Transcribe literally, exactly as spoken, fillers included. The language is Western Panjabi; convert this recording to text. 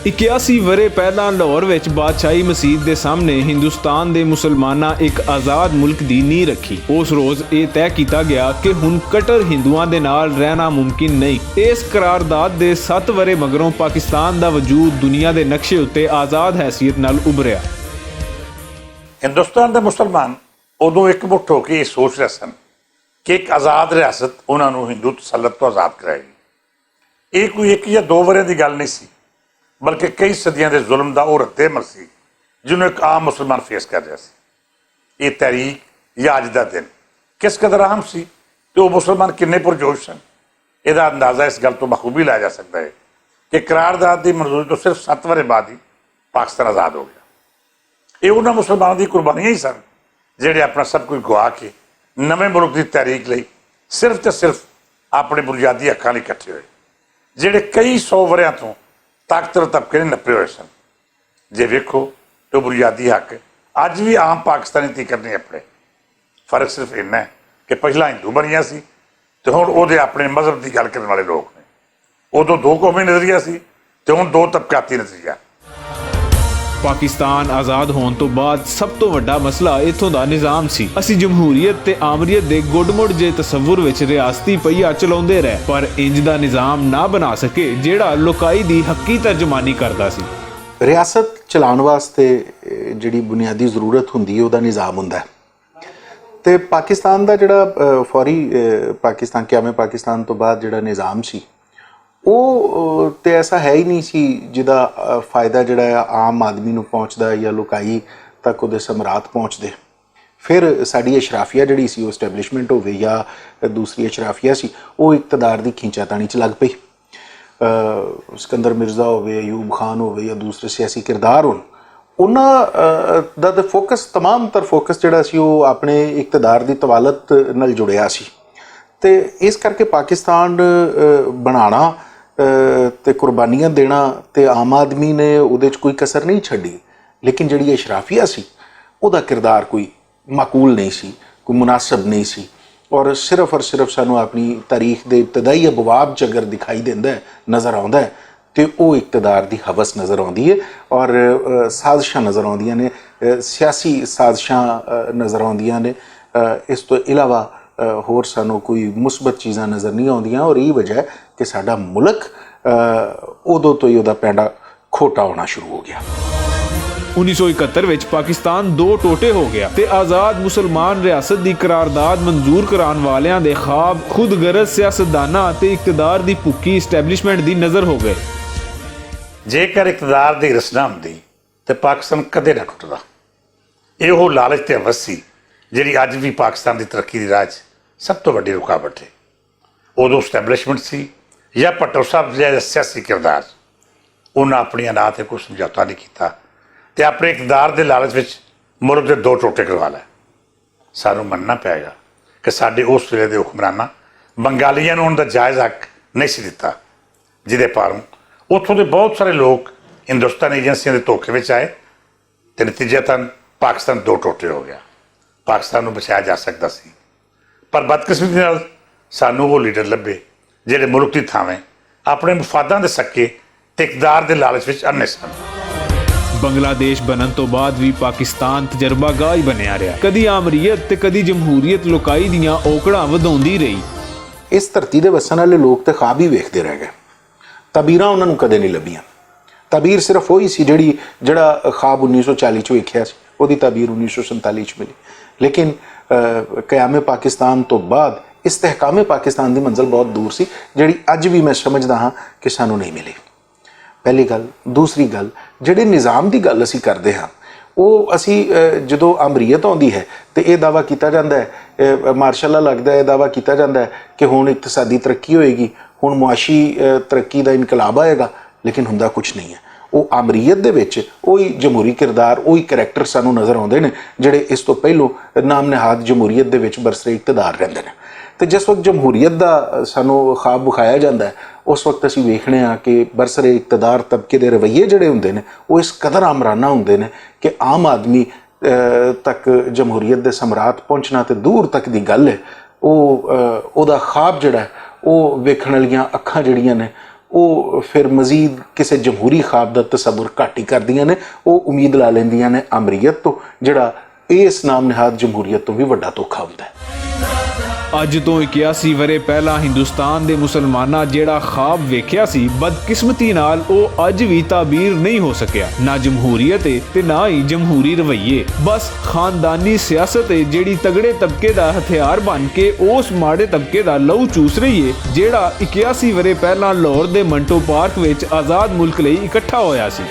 اکیاسی ورے پہلاں لاہور وچ بادشاہی مسیت دے سامنے ہندوستان دے مسلماناں اک آزاد ملک دی نیہہ رکھی۔ اس روز ایہہ طے کیتا گیا کہ ہن کٹر ہندوواں دے نال رہنا ممکن نئیں۔ اس قرارداد دے ست ورے مگروں پاکستان دا وجود دنیا دے نقشے اتے آزاد حیثیت نال ابھریا۔ ہندوستان دے مسلمان ادوں اک مٹھ ہو کے ایہہ سوچ رہے سن کہ اک آزاد ریاست انہاں نوں ہندو تسلط توں آزاد کرائے گی۔ ایہہ کوئی اک یا دو وریاں دی گل نئیں سی، بلکہ کئی صدیاں دے ظلم دا او رد عمل سی جنوں اک عام مسلمان فیس کر رہیا سی۔ ایہہ تحریک یا اج دا دن کس قدر اہم سی تے او مسلمان کنے پرجوش سن، ایہدا اندازہ اس گل توں بخوبی لایا جا سکدا ہے کہ قرارداد دی منظوری توں صرف ست ورے بعد ہی پاکستان آزاد ہو گیا۔ ایہہ انہاں مسلماناں دی قربانیاں ہی سن جہڑے اپنا سب کچھ گوا کے نویں ملک دی تحریک لئی صرف تے صرف اپنے بنیادی حقاں لئی اکٹھے ہوئے، جہڑے کئی سو وریاں توں طاقتور طبقے نے نپے ہوئے سن۔ جے ویکھو تے او بنیادی حق اج وی عام پاکستانی تیکر نہیں اپنے۔ فرق صرف اینا ہے کہ پہلا ہندو بنیا سی تے ہن اوہدے اپنے مذہب دی گل کرن والے لوگ نے۔ ادوں دو قومی نظریہ سی تے ہن دو طبقاتی نظریہ۔ پاکستان آزاد ہون توں بعد سب توں وڈا مسئلہ اتھوں دا نظام سی۔ اسی جمہوریت تے آمریت دے گڈ مڈ جے تصور وچ ریاستی پہیا چلاوندے رہے، پر انج دا نظام نہ بنا سکے جیہڑا لوکائی دی حقی ترجمانی کردا سی۔ ریاست چلان واسطے جیہڑی بنیادی ضرورت ہوندی ہے اوہدا نظام ہوندا ہے۔ تے پاکستان دا جیہڑا فوری پاکستان قیام پاکستان توں بعد جیہڑا نظام سی او تے ایسا ہے ہی نہیں سی جدا فائدہ جیہڑا عام آدمی نوں پہنچدا یا لوکائی تک اوہدے سمراٹ پہنچدے۔ فیر ساڈی اشرافیہ جیہڑی سی او اسٹیبلشمنٹ ہووے یا دوسری اشرافیہ سی او اقتدار دی کھینچا تانی چ لگ پئی۔ سکندر مرزا ہووے، ایوب خان ہووے یا دوسرے سیاسی کردار ہون، انہاں دا فوکس تمام تر فوکس جیہڑا سی او اپنے اقتدار دی طوالت نال جڑیا سی۔ تے اس کر کے پاکستان بنانا تے قربانیاں دینا تے عام آدمی نے اوہدے چ کوئی کسر نہیں چھڈی۔ لیکن جیہڑی اشرافیہ سی اوہدا کردار کوئی معقول نہیں سی، کوئی مناسب نہیں سی۔ اور صرف اور صرف سانوں اپنی تاریخ دے ابتدائی ابواب چ اگر دکھائی دیندا ہے، نظر آوندا ہے، تے او اقتدار دی ہوس نظر آوندی ہے اور سازشاں نظر آوندیاں نے، سیاسی سازشاں نظر آوندیاں نے۔ اس توں علاوہ ہور سانوں کوئی مثبت چیزاں نظر نہیں آوندیاں اور ایہہ وجہ ہے کہ ساڈا ملک ادوں توں ہی اوہدا پینڈا کھوٹا ہونا شروع ہو گیا۔ انیس سو اکہتر وچ پاکستان دو ٹوٹے ہو گیا تے آزاد مسلمان ریاست دی قرارداد منظور کران والیاں دے خواب خود غرض سیاستداناں تے اقتدار دی پکی اسٹیبلشمنٹ دی نظر ہو گئے۔ جیکر اقتدار دی رسنا ہوندی تے پاکستان کدے نہ ٹوٹدا۔ ایہو لالچ تے ہوس سی جیہڑی اج وی پاکستان دی ترقی دی راہ چ سب توں وڈی رکاوٹ ہے۔ ادوں اسٹیبلشمنٹ سی یا پٹو صاحب جیہا سیاسی کردار، انہاں اپنی اناعت کو سمجھوتا نہیں کیتا تے اپنے اقتدار دے لالچ وچ ملک دے دو ٹوٹے کروا لے۔ سانوں مننا پے گا کہ ساڈے اس ویلے دے حکمراناں بنگالیاں نوں ان دا جائز حق نہیں سی دتا، جدے پاروں اتھوں دے بہت سارے لوگ ہندوستانی ایجنسیاں دے دھوکے وچ آئے تے نتیجہ تن پاکستان دو ٹوٹے ہو گیا۔ پاکستان نوں بچایا جا سکدا سی، پر بدقسمتی نال سانوں وہ لیڈر لبھے جہڑے ملک دی تھاویں اپنے مفاداں دے سکے تے اقتدار دے لالچ وچ انے سن۔ بنگلہ دیش بنن توں بعد وی پاکستان تجربہ گاہ ہی بنیا رہیا، کدی آمریت تے کدی جمہوریت لوکائی دیاں اوکڑاں ودھوندی رہی۔ اس دھرتی دے وسن والے لوگ تے خواب ہی ویکھدے رہ گئے۔ تعبیراں انہاں نوں کدے نہیں لبھیاں۔ تعبیر صرف وہی سی جڑی جڑا خواب انیس سو چالی چ ویکھیا سی، اوہدی تعبیر انیس سو سینتالی چ ملی۔ لیکن قیام پاکستان تو بعد استحکام پاکستان دی منزل بہت دور سی، جڑی اج وی میں سمجھدا ہاں کہ سانوں نہیں ملی۔ پہلی گل۔ دوسری گل، جڑے نظام دی گل اسی کردے ہاں، او اسی جدوں آمریت آندی ہے تے ایہہ دعویٰ کیتا جاندا ہے، مارشل لا لگدا ہے، ایہہ دعویٰ کیتا جاندا ہے کہ ہن اقتصادی ترقی ہوئے گی، ہن معاشی ترقی دا انقلاب آئے گا، لیکن ہوندا کچھ نہیں ہے۔ او آمریت دے وچ اوہی جمہوری کردار، اوہی کریکٹر سانوں نظر آندے نے جڑے اس توں پہلوں نام نہاد جمہوریت دے وچ برسر اقتدار رہندے نے۔ تے جس وقت جمہوریت دا سانوں خواب وکھایا جاندا ہے، اس وقت اسی ویکھنے ہاں کہ برسر اقتدار طبقے دے رویے جڑے ہوندے نے، او اس قدر آمرانہ ہوندے نے کہ عام آدمی تک جمہوریت دے سمراٹ پہنچنا تے دور تک دی گل ہے۔ او اوہدا خواب جڑا ہے، او ویکھن والیاں اکھاں جڑیاں نے، او فیر مزید کسے جمہوری خواب دا تصور گھٹ ہی کردیاں نیں۔ او امید لا لیندیاں نیں امریت توں، جیہڑا ایس نام نہاد جمہوریت توں وی وڈا دکھا ہوندا ہے۔ اج توں اکیاسی ورے پہلا ہندوستان دے مسلماناں جیہڑا خواب ویکھیا سی، بدقسمتی نال او اج وی تعبیر نہیں ہو سکیا۔ نہ جمہوریت اے تے نہ ہی جمہوری رویے، بس خاندانی سیاست اے جیہڑی تگڑے طبقے دا ہتھیار بن کے اس ماڑے طبقے دا لہو چوس رہی اے، جیہڑا اکیاسی ورے پہلا لاہور دے منٹو پارک وچ آزاد ملک لئی اکٹھا ہویا سی۔